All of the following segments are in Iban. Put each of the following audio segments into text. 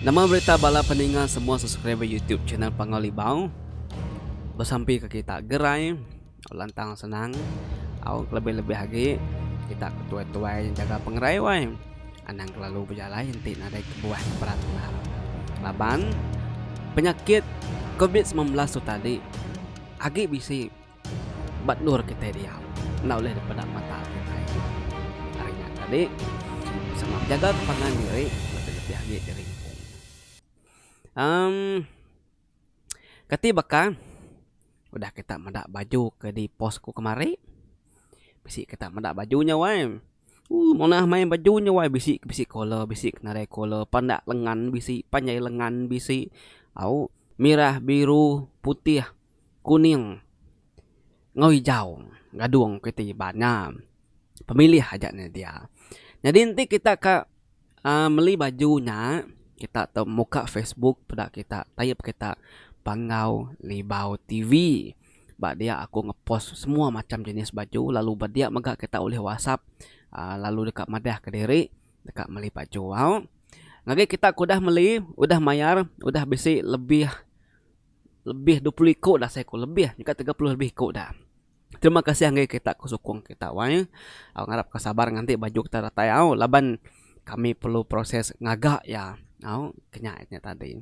Nama berita bala peninga semua subscriber YouTube channel Panggau Libau. Besampi ke kita gerai, lantang senang, au kelebih-lebih agi kita ke tuai-tuai jaga pengerai wai. Anang kelalu bejalai enti nadai kebuah ke berat bendar. Laban penyakit covid 19 tu tadi agi bisi Ba endur kitai diau enda ulih dipeda mata kitai. Ari nya tadi sama bejaga ke pangan diri lebih-lebih agi diri empu. Emm kati baka udah kita meda baju ke di post ku kemari bisi kita meda baju nya wai. Ooh manah mai baju nya wai bisi bisi kolar bisi ke nadai kolar pandak lengan bisi panjai lengan bisi au mirah biru putih. Kuning enggau ijau gadung ku iti Iban nya pemilih aja ne dia. Nyadi enti kita ka uhh meli baju nya kita tau muka Facebook peda kita taip kita Panggau Libau TV. Ba dia aku ngepost semua macam jenis baju lalu ba dia mega kita ulih whatsapp uhh lalu deka madah kediri deka meli baju au. Ngagai kita ke udah meli udah mayar udah bisi lebih. Lebih 20 iku dah asai ku lebih nyuka 30 lebih iku dah. Terima kasih ngagai kita ke sukung kita wai. Au ngarap ka sabar nganti baju kita datai au laban kami perlu proses ngaga iya au ke nya nya tadi.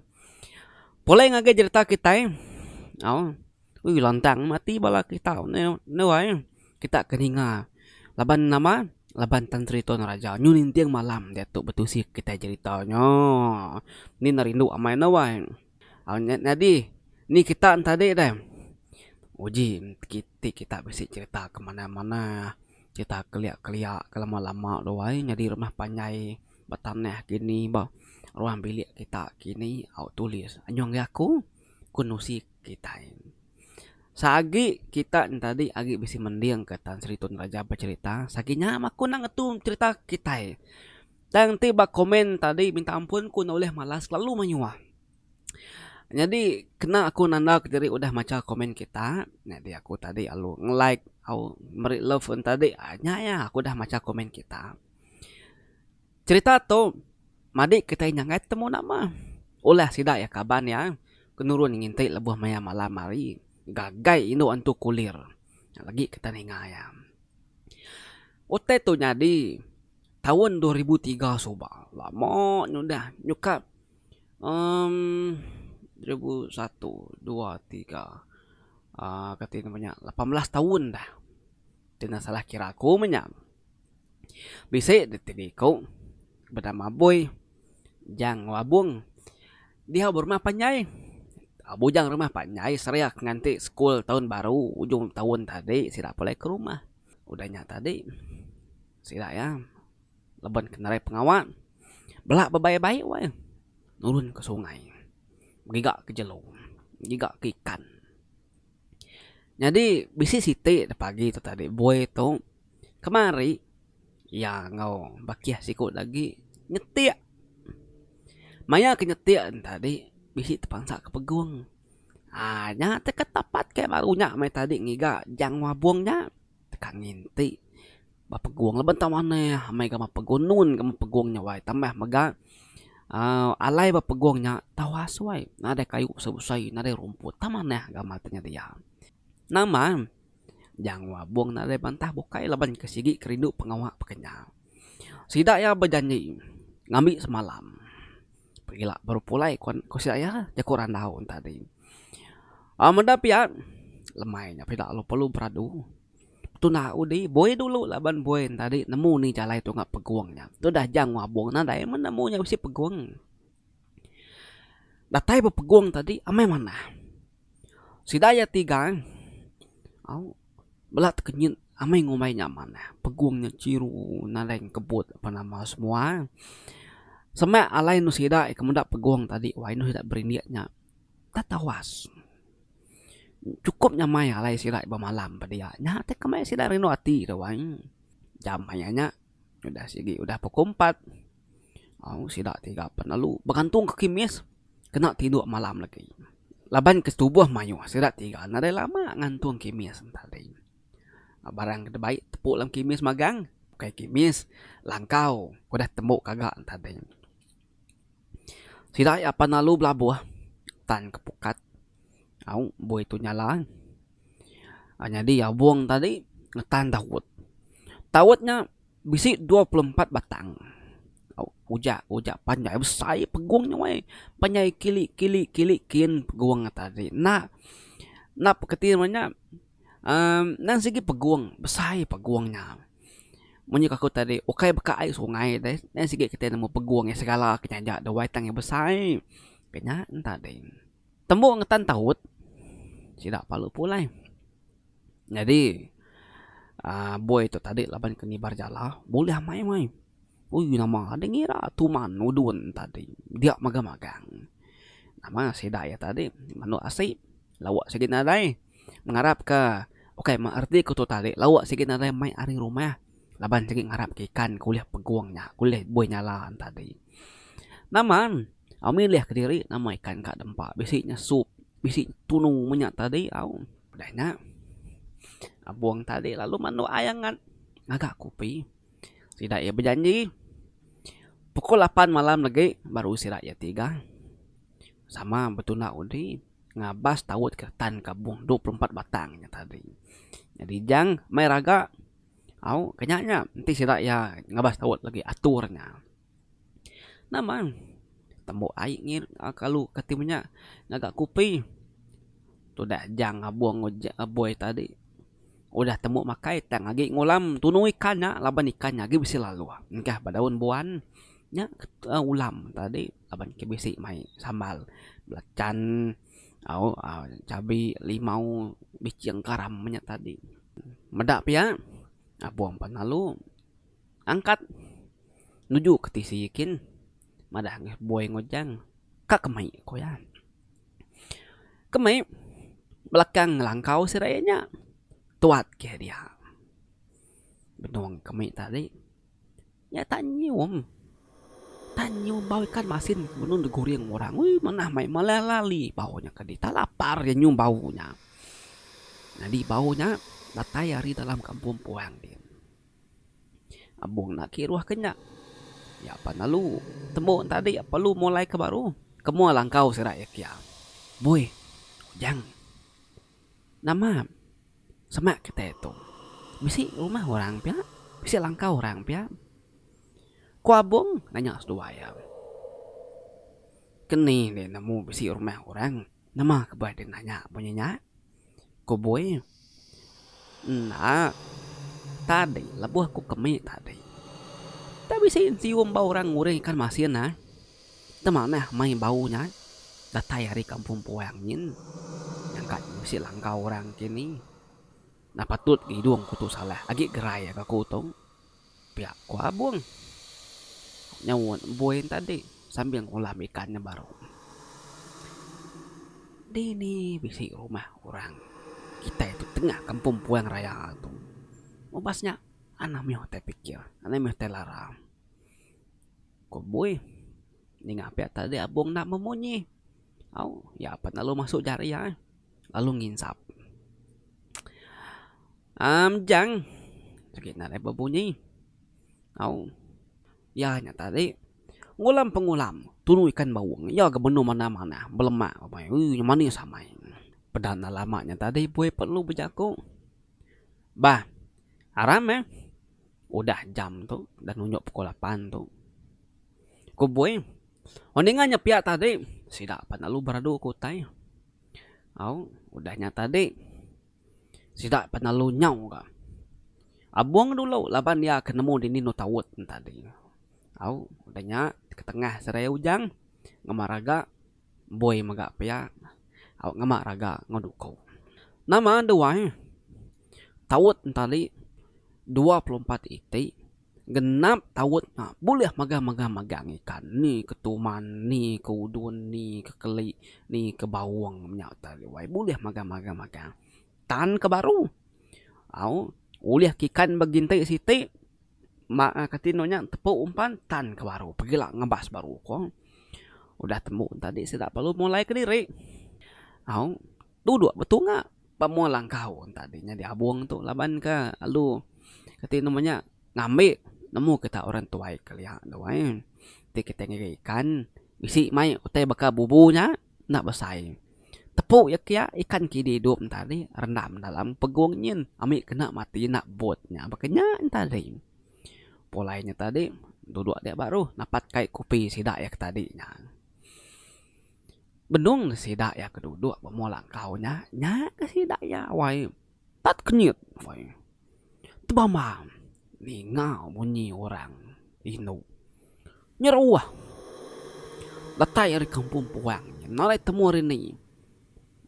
Pulai ngagai jerita kitai au ui lantang mati bala kita ne ne wai kita ke ninga laban nama laban Tan Sri Tun Raja nyu ninting malam diatu betusi kitai jerita nya. Ni ne rindu amai ne wai. Au nya nyadi ni kita enti deh uji ti kita bisi cerita ke manah manah cerita kelia kelia ke lama lama tu ai nyadi rumah panjai ba tanah kini ba ruang bilik kita kini au tulis anyung agi aku ku nusi kitai. Seagi kita enti tadi agi bisi mending ka Tan Sri Tun Raja becerita sagi nya aku enda ngetu cerita kitai. Tang enti ba komen tadi minta ampun ku enda ulih malas kelalu mayuh. Nyadi kena aku nanda kediri udah macha komen kita nyadi aku tadi lalu ngelike au meri love en tadi uhh nya iya aku udah macha komen kita. Cerita tu madi kitai nyanggai temu nama ulah sida iya kaban iya ke nurun nginti lebuh maya malam hari gagai indu antu kulir lagi kita ninga iya. Utai tu nyadi. Taun 2003 suba lama nyudah nyukap uhh 2001 dua tiga uhh kati ne nya 18 taun dah ti enda salah kira aku meh nya. Bisi deh ti iku benama Bui Jang enggau Abung diau ba rumah panjai. Bujang rumah panjai seriak nganti sekul taun baru ujung taun tadi sida pulai ke rumah. Udah nya tadi. Sida iya laban ke narai pengawa bela bebai-bai weh nurun ke sungai ngiga ke jelu ngiga ke ikan. Nyadi bisi siti da pagi tu tadi bui tu kemari iya enggau bakih siku da agi nyetik. Maya ke nyetik ne tadi bisi tepansa ke pegung aaa nya teka tapat ke baru nya meh tadi ngiga jang wabung nya. Teka nginti ba pegung laban tau manah amai ga pegung nun ga pegung nya wai tambah mega uhh alai ba pegung nya tawas wai nadai kayu besai besai nadai rumput tau manah ga amat nya dia. Nama jang wabung nadai bantah bukai laban ke sigi ke rindu pengawa peka nya. Sida iya bejanji ngambi semalam pegila baru pulai ku sida iya jaku randau tadi. Aaa meda pia lemai nya peda lalu perlu beradu tunda udi bui dulu laban bui ne tadi nemu ni jalai tunga pegung nya. Tu dah jang wabung nadai meh nemu nya bisi pegung. Datai ba pegung tadi amai manah. Sida iya tiga au bela tekenyit amai ngumbai nya manah pegung nya chiru nadai kebut apan nama semua. Semak alai anu sida ke meda pegung tadi wai anu sida berindik nya. Tak tawas. Chukup nyamai alai sida bemalam ba dia. Nya ti ke meh sida rindu ati tu ai. Jam maya nya udah sigi udah pukul empat au sida tiga pen lalu begantung ke kimis kena tinduk malam lagi. Laban ke tubuh mayuh sida tiga nadai lama ngantung kimis tadi. Barang ke dibai tepu dalam kimis magang bukai kimis langkau udah tembu kaga tadi. Sida iya pan lalu belabuh tan ke pukat au bui tu nyala. Nyadi abung tadi ngetan taut. Taut nya bisi 24 batang. Au ujak ujak panjai besai pegung nya weh. Panjai kili kili kili kin pegung nya tadi. Enda enda peketi meh nya uhh nang sigi pegung besai pegung nya. Munyi ku aku tadi ukai baka ai sungai deh nang sigi kitai nemu pegung iya segala ke nyaja deh wai tang iya besai. Ke nya tadi. Tembu ngetan taut sida parlu pulai. Nyadi uhh boi tu tadi laban ke nibar jala bulih amai meh. Ui nama deh ngira tuman udun tadi dia magang magang. Nama sida iya tadi manuk asi lauk sigi nadai ngarap ka ukai meh reti ku tu tadi lauk sigi nadai mai ari rumah laban sigi ngarap ka ikan ke ulih pegung nya ke ulih boi nyala ne tadi. Nama au milih kediri nama ikan ka dempa bisi nya sup bisi tunu meh nya tadi au. Udah nya abung tadi lalu manuk ai angat ngaga kopi. Sida iya bejanji pukul lapan malam lagi baru sida iya tiga sama betunda undi ngabas taut ke tan kabung 24 batang nya tadi. Nyadi jang mai raga au ke nya nya enti sida iya ngabas taut lagi atur nya. Nama tembu ai ngir kalu kati menya ngaga kupi tudah jang abung enggau boi tadi udah tembu makai tang agi ngulam tunu ikan nya laban ikan nya agi bisi laluh engkah ba daun buan nya ulam tadi laban ke bisi mai sambal belacan au chabi limau bicing garam nya tadi. Meda pia abung pan lalu angkat. Nuju ke tisi kin madah ngan boi enggau jang ka kemai ku iya. Kemai belakang ngelangkau sida iya nya tuat ke dia. Benung kemai tadi nya tak nyium tak nyium bau ikan masin benung diguring orang ui manah mai malai lali bau nya kadi tak lapar iya nyium bau nya. Nyadi bau nya datai ari dalam kampung puang din. Abung enda kiruh ke nya. Iya pan lalu tembu tadi perlu mulai ke baru ke mua langkau sida iya kia. Bui, Ujang. Nama semak kitai tu bisi rumah orang pia, bisi langkau orang pia. Ku Abung nanya seduai iya. Keni deh nemu bisi rumah orang. Nama kebuah deh nanya munyi nya? Ku Bui. Enda. Tadi lebuh ku kemi tadi. Enda bisi ensium ba orang nguring ikan masin ah. Enda manah mai bau nya datai ari kampung puang nyin. Nyangka bisi langkau orang kini. Enda patut ga idung ku tu salah agi gerai ga ku tu. Pia ku Abung. Nyaut Bui tadi sambil ngulam ikan nya baru. Dini bisi rumah orang kitai tu tengah kampung puang raya tu. Ubas nya anang mih utai pikir, anang mih utai lara. Ku Bui ninga pia tadi Abung enda memunyi. Au iya pan lalu masu jari iya lalu nginsap. Am jang sigi nadai bebunyi au iya nya tadi ngulam pengulam tunu ikan baung iya ga menu manah manah belemak amai ooh manis amai. Peda enda lama nya tadi pun perlu bejaku bah aram meh udah jam tu dah nunjuk pukul lapan tu. Ku Bui ninga nya pia tadi sida pan lalu beradu ke utai au udah nya tadi. Sida pan lalu nyau ga. Abung dulu laban iya ke nemu dini enu taut ne tadi. Au udah nya ketengah seraya ujang ngema raga bui mega pia au ngema raga enggau duku. Nama duai taut ne tadi 24 iti genap taut ne bulih magang magang magang ikan ni ke tuman ni ke udun ni ke keli ni ke baung nya tadi wai bulih magang magang magang. Tan ke baru au ulih ke ikan ba ginti siti ma kati anu nya tepu umpan tan ke baru pegila ngabas baru ko. Udah tembu tadi sida perlu mulai kediri au duduk betunga ba mua langkau tadi nyadi abung tu laban ke lalu kati nama nya ngambi nemu kita orang tuai kelia tu ai ti kitai ngiga ikan. Bisi mai utai baka bubu nya enda besai. Tepu iya kiya ikan ke idup enta tadi rendam dalam pegung nyin ami kena mati enda bot nya baka nya enta tadi. Pulai nya tadi duduk dia baru napat kai kopi sida iya ke tadi nya. Benung sida iya ke duduk ba mua langkau nya, nya ke sida iya wai tat kenyit wai. Tebama ninga munyi orang indu nyeruh datai ari kampung puang nadai temu ari ni.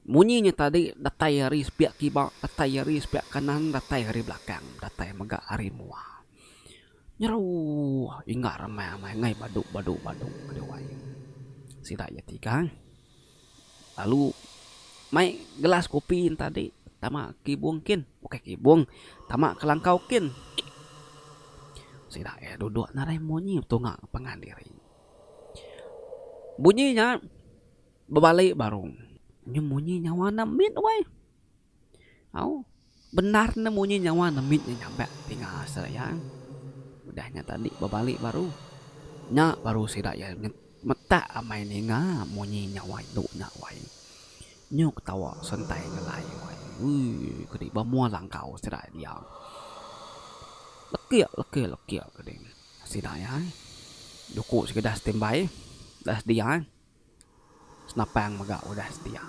Munyi nya tadi datai ari sepiak kiba datai ari sepiak kanan datai ari belakang datai mega ari mua. Nyeruh inggar amai amai enggai badu badu badu keduai sida iya tiga. Lalu mai gelas kopi ne tadi tama kibung kin bukai kibung tama ke langkau kin. Sida iya duduk narai munyi betunga pangan diri. Bunyi nya bebali baru nyu munyi nyawa ne mit weh. Au bendar ne munyi nyawa ne mit nya nyabak dinga sida iya. Udah nya tadi bebali baru nya baru sida iya metak amai ninga munyi nyawa indu nya wai. Nyu ketawa sentai ngelai wai ooh kadi ba mua langkau sida dia. Lekik lekik lekik kadi sida iya duku sida standby dah sedia. Senapang mega udah sedia.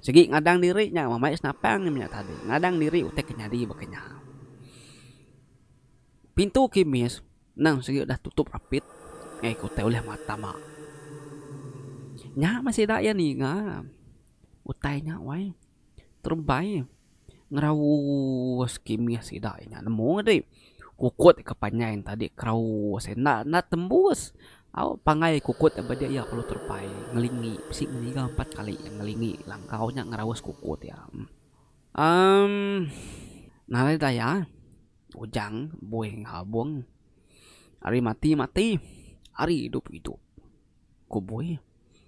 Sigi ngadang diri nya meh senapang nya tadi ngadang diri utai ke nyadi baka nya. Pintu kimis endang sigi udah tutup rapit ngagai ke utai ulih tama. Nya meh sida iya ninga utai nya wai. Terebai ngeraus kimis sida nya nemu adi kukut ke panjai ne tadi keraus enda enda tembus au pangai kukut ba dia iya perlu terebai ngelingi bisi meniga empat kali ngelingi langkau nya ngeraus kukut iya uhh nadai daya ujang bui enggau abung ari mati mati ari idup idup ku bui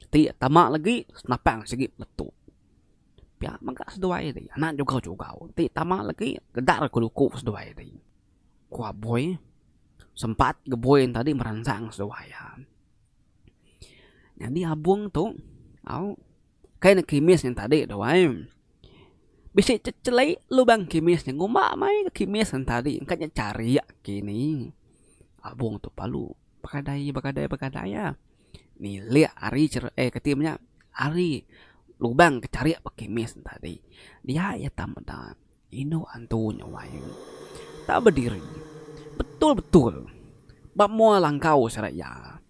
ti tama lagi senapang sigi meletup. Pia mega seduai ti anak jugau-jugau ti tama lagi gedar ke duku seduai ti. Ku Aboi sempat gebui ne tadi meransang seduai iya. Nyadi abung tu au kai ne kimis nya tadi tu ai bisi checheli lubang kimis nya ngumba mai kimis ne tadi engka nya charik kini. Abung tu palu begadai begadai begadai iya. Nilik ari eh kati menya ari lubang ke charik ba kimis ne tadi. Dia iya tau meda indu antu nya wai tau bediri betul betul ba mua langkau sida iya.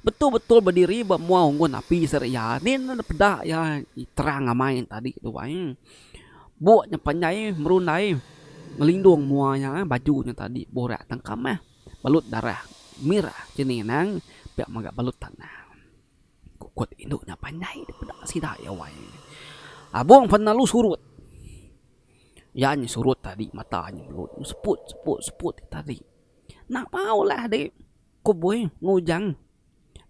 Betul betul bediri ba mua unggun api sida iya ni ne peda iya terang amai tadi tu ai. Buk nya panjai merundai ngelindung mua iya baju nya tadi burak tang kamah. Balut darah mirah jeni anang pia mega balut tanah. Kukut indu nya panjai dipeda sida iya wai. Abung pan lalu surut. Iya nya surut tadi mata nya belut seput seput seput tadi. Nama ulah di ku bui ngujang.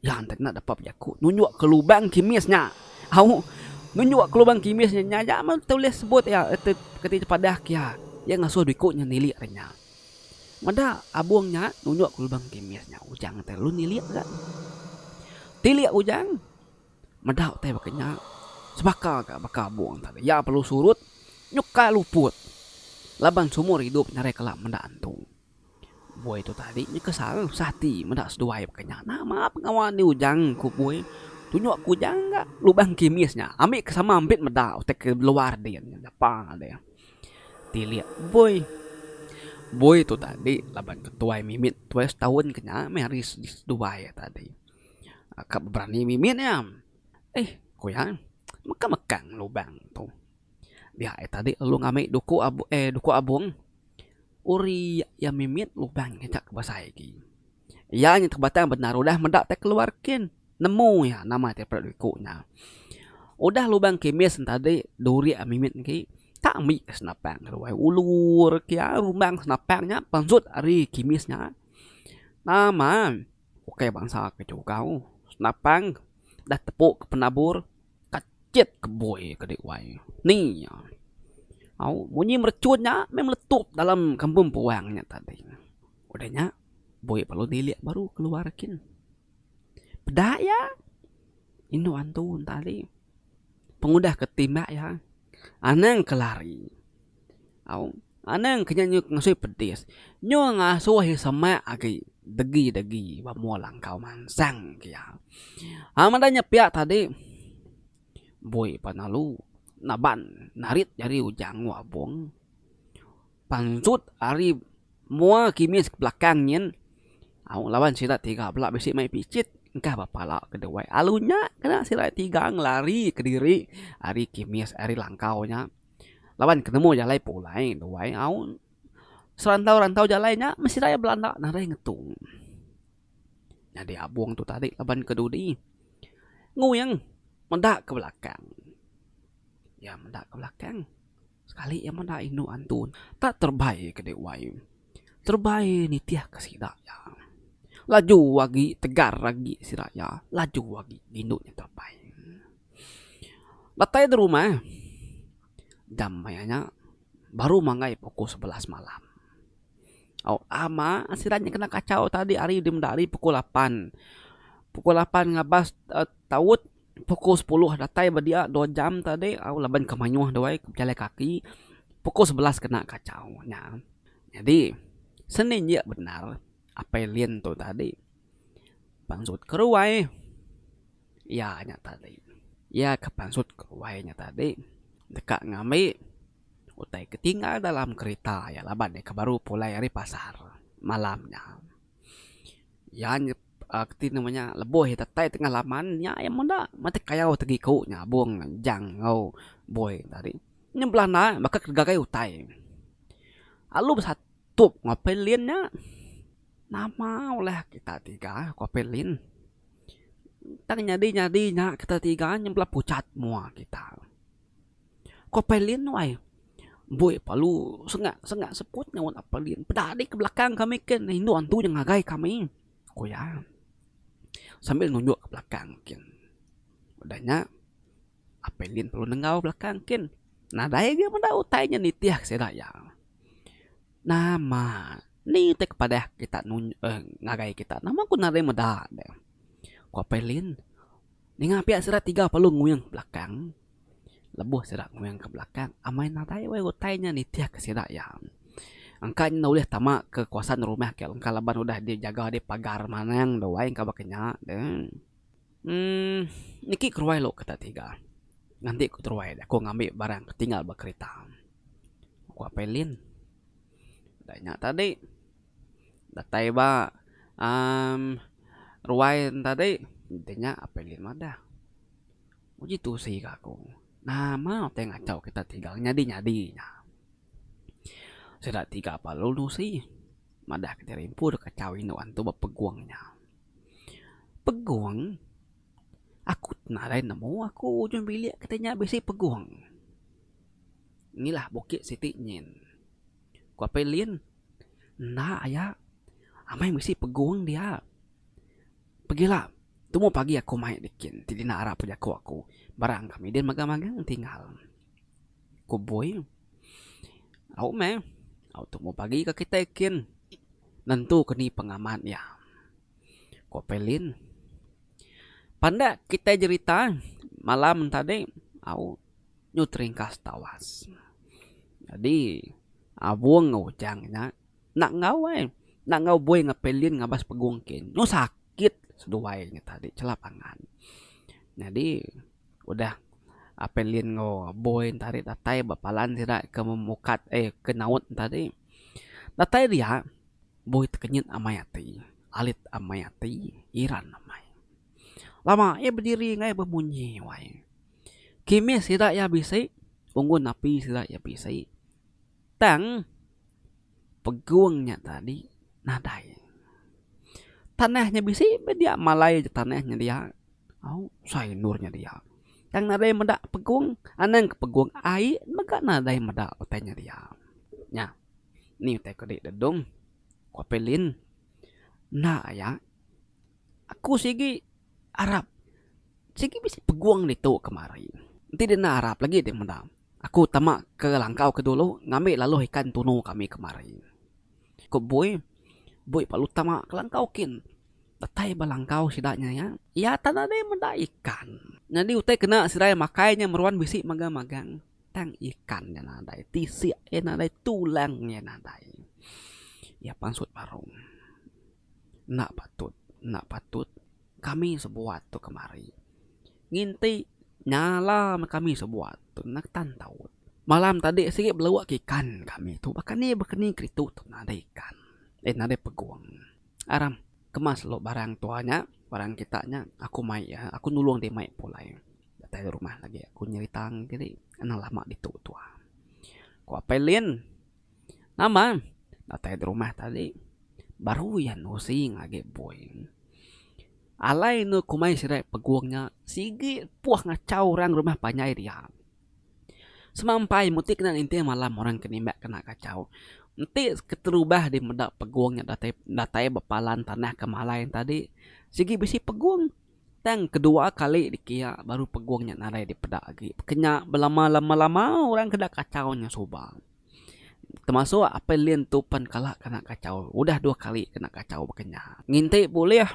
Iya enti enda dapat bejaku nunjuk ke lubang kimis nya. Au nunjuk ke lubang kimis nya nya aja meh ulih sebut iya keti padah ke iya. Iya ngasuh dua iku nya nilik ari nya. Meda abung nya nunjuk ke lubang kimis nya ujang te lalu nilik ga. Tilik ujang meda utai baka nya sebaka ga baka abung tadi. Iya perlu surut nyukai luput laban sumur idup ngarai kala meda antu. Bui tu tadi nya kesal tusah ati meda seduai baka nya. Nama pengawa andi ujang ku bui. Tunjuk ku ujang ga lubang kimis nya. Ambi ke sama ampit meda utai ke luar din sapa deh. Tilik bui. Bui tu tadi laban ke tuai mimit tuai setaun ke nya meh ari seduai tadi. Ka berani mimit iya. Eh ku iya mekang mekang lubang tu. Dia tadi lalu ngambi duku eh duku abung. Uri iya mimit lubang ngaja ke besai agi. Iya nya tebatang bendar udah meda tai keluar kin nemu iya nama ti peda iku nya. Udah lubang kimis ne tadi duri mimit agi tak ambi ke senapang ruai ulur ke iya rumbang senapang nya pansut ari kimis nya. Nama ukai bansa ke jugau senapang dah tepu ke penabur. Kachit keboi ke dek wai. Ni iya. Au munyi merechun nya meh meletup dalam kampung puang nya tadi. Udah nya boi perlu nilik baru keluar kin. Peda iya indu antu tadi pengudah ke timbak iya anang ke lari au anang ke nya ngasui pedis nyu ngasuh iya semak agi degi degi ba mua langkau mansang ke iya. Aaa meda nya pia tadi bui pan lalu naban narit jari ujang enggau abong. Pansut ari mua kimis ke belakang nyin au laban sida tiga bela bisi mai pichit engka ba pala keduai alu nya kena sida tiga ngelari kediri ari kimis ari langkau nya laban ke nemu jalai pulai duai au serantau rantau jalai nya meh sida iya belanda nadai ngetu. Nyadi abung tu tadi laban ke dudi nguing meda ke belakang iya meda ke belakang. Sekali iya meda indu antu tak terebai ke dek wai. Terebai nitih ke sida iya. Laju agi tegar agi sida iya laju agi indu nya terebai. Datai da rumah jam maya nya baru manggai pukul 11 malam. Au ama sida nya kena kachau tadi ari meda ari pukul lapan. Pukul lapan ngabas taut pukul sepuluh datai ba dia dua jam tadi au laban ke mayuh duai bejalai kaki pukul 11 kena kachau nya. Nyadi seninjik bendar apai Lin tu tadi pansut ke ruai iya nya tadi. Iya ke pansut ke ruai nya tadi deka ngambi Utai ke tinggal dalam kerita iya laban iya ke baru pulai ari pasar malam nya. Iya uhh reti nama nya lebuh iya datai tengah laman nya iya meda meh kayau ti iku nya bung jang enggau bui tadi. Nya belanda baka ke gagai utai. Lalu besatup enggau pelin nya nama ulah kita tiga ku pelin. Tang nyadi nyadi nya kita tiga nya bela pucat mua kita. Ko Apai Lin wai. Bui palu sengak sengak seput nyaut Apai Lin. Peda adi ke belakang kami kin indu antu nya ngagai kami, ku iya sambil nunjuk ke belakang kin. Udah nya Apai Lin perlu nenggau belakang kin. Nadai agi meda utai nya nitih sida iya. Nama ni ti ke padah kita ngagai kita nama ku nadai meda deh. Ku Apai Lin. Ninga pia sida tiga perlu nguing belakang. Lebuh sida nguing ke belakang amai nadai weh utai nya nitih ke sida iya. Engka nya ulih tama ke kawasan rumah ke engka laban udah dijaga dipagar manang deh wai engka baka nya deh. Emm niki keruai lu kita tiga nganti ku teruai aku ngambi barang ke tinggal ba kerita. Ku Apai Lin. Udah nya tadi datai ba emm ruai ne tadi udah nya Apai Lin madah. Uji tusi ka aku. Nama utai ngachau kita tiga nyadi nyadi nya. Sida tiga parlu nusi madah ka diri empu deka kachau indu antu ba pegung nya. Pegung aku nadai nemu aku ujung bilik kita nya bisi pegung. Ngilah bukit siti nyin. Ku Apai Lin enda aya amai bisi pegung dia. Pegila, tumu pagi aku mai dikin ti dina arap jaku aku. Barang kami din magang-magang tinggal. Ku Bui. Au meh, au tumu pagi ka kitai kin nentu ke ni pengamat iya. Ku Pelin. Pandak kitai jerita malam tadi au nyu teringkas tawas. Nyadi abung enggau ujang nya. Enda enggau ai. Enda enggau bui enggau pelin ngabas pegung kin. Nyau sakit seduai nya tadi chelap angan. Nyadi udah pelin enggau bui tadi datai ba palan sida ke memukat eh ke naut tadi. Datai dia bui tekenyit amai ati, alit amai ati, iran amai. Lama iya bediri enggai bemunyi wai. Kimis sida iya bisi, unggun api sida iya bisi. Tang pegung nya tadi nadai. Tanah nya bisi meh dia malai tanah nya dia au sai endur nya dia. Tang nadai meda pegung anang ke pegung ai mega nadai meda utai nya dia. Nya ni utai ke di dedung ku Apai Lin enda aya aku sigi arap sigi bisi pegung ditu kemari. Enti deh enda arap lagi deh meda. Aku tama ke langkau ke dulu ngambi laluh ikan tunu kami kemari. Ku Bui, Bui lalu tama ke langkau kin. Datai ba langkau sida nya iya, iya tak nadai meda ikan. Nyadi utai kena sida iya makai nya meruan bisi magang-magang tang ikan nya nadai, tisik iya nadai, tulang iya nadai. Iya pansut baru. Enda patut, enda patut kami sebuat tu kemari. Nginti nyala meh kami sebuat tu netan taut. Malam tadi sigi beluk ke ikan kami tu baka ni baka ni keritu tu nadai ikan. Eh nadai pegung. Aram, kemas lalu barang tua nya, barang kita nya aku mai iya, aku nulung dih mai pulai. Datai da rumah lagi aku nyerita diri anang lama ditu tua. Ku Apai Lin, nama datai da rumah tadi baru iya nusi ngagai Bui. Alai enu kumai sida pegung nya sigi puh ngachau orang rumah panjai dia. Semampai muti kena ninting malam orang ke nimbak kena kachau. Enti keterubah deh meda pegung nya datai datai ba palan tanah ke malai ne tadi sigi bisi pegung. Tang kedua kali dikia baru pegung nya nadai dipeda agi. Pekenya belama lama lama orang kena kachau nya suba. Termasuk apai Lin tu pen kala kena kachau udah dua kali kena kachau bekenya. Nginti bulih.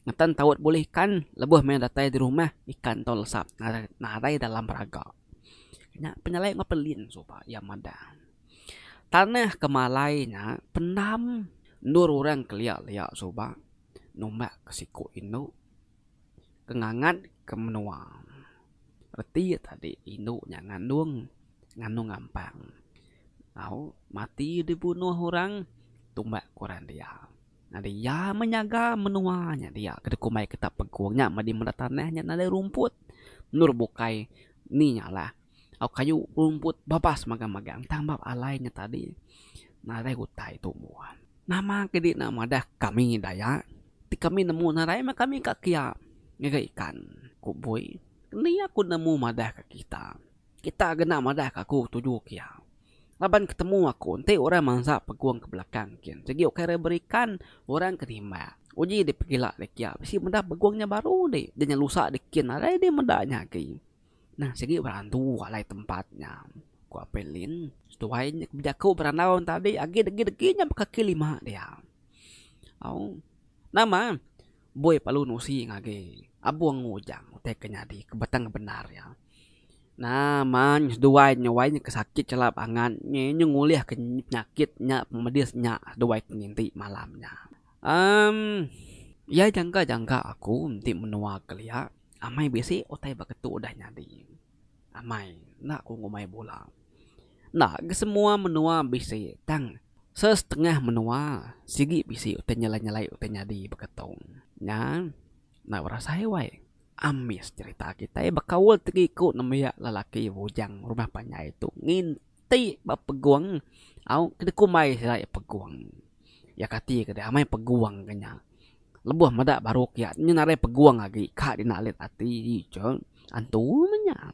Ngetan taut bulih ikan lebuh meh datai di rumah ikan tau lesap nadai dalam raga. Nya penyelai enggau pelin suba iya madah. Tanah ke malai nya pendam endur orang kelia lia suba numbak ke siku indu ke ngangat ke menua. Reti iya tadi indu nya ngandung ngandung ampang au mati dibunuh orang tumbak ke orang dia. Nyadi iya meh nyaga menua nya dia ke dikumbai kita pegung nya madi meda tanah nya nadai rumput. Endur bukai ni nya lah au kayu rumput babas magang-magang tang ba alai nya tadi nadai utai tumbuh. Nama ke di enda madah kami Dayak ti kami nemu nadai meh kami ka kia ngagai ikan, ku Bui. Ni aku nemu madah ka kita. Kita ga enda madah ka aku tuju kia. Laban ketemu aku enti orang mansa pegung ke belakang kin sigi ukai orang berikan orang ke nimbak. Uji deh pegila deh kia bisi meda pegung nya baru deh. Deh nya lusa deh kin nadai deh meda nya agi. Nah sigi berantu alai tempat nya, ku Apai Lin. Seduai nya bejaku berandau tadi agi degi-degi nya bekaki lima dia. Au nama Bui perlu nusi ngagai Abung Ujang utai ke nyadi ke batang bendar iya. Nama seduai nya wai nya ke sakit chelap angat nya nyu ngulih ke penyakit nya pemedis nya seduai ke nginti malam nya. Emm iya jangka jangka aku enti menua kelia amai bisi utai ba ketu udah nyadi. Amai enda ku ngumbai bula. Enda ga semua menua bisi tang sesetengah menua sigi bisi utai nyelai nyelai utai nyadi ba ketu. Nya enda berasai wai. Ambis cherita kitai bekaul ti iku nembiak lelaki bujang rumah panjai tu nginti ba pegung au ke dikumbai sida iya pegung. Iya kati ke deh amai pegung ke nya. Lebuh meda baru kiya nyu nadai pegung agi ka dina alit ati je antu meh nya.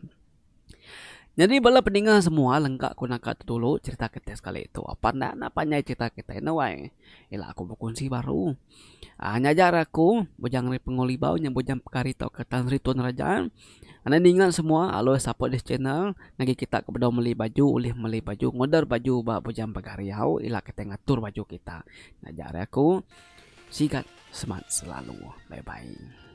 Nyadi bala peninga semua lengka ku naka tu dulu cherita kitai sekali tu apan enda enda panjai cherita kitai ne wai. Ila aku bekunsi baru. Aaa nyajar aku bujang ari Pengu Libau nya bujang pekari tauka Tan Sri Tun Raja. Enda ninga semua alus support this channel ngagai kita ke bedau meli baju ulih meli baju ngorder baju ba bujang pegari au ila kitai ngatur baju kita. Nyajar aku sigat semat selalu. Bye bye.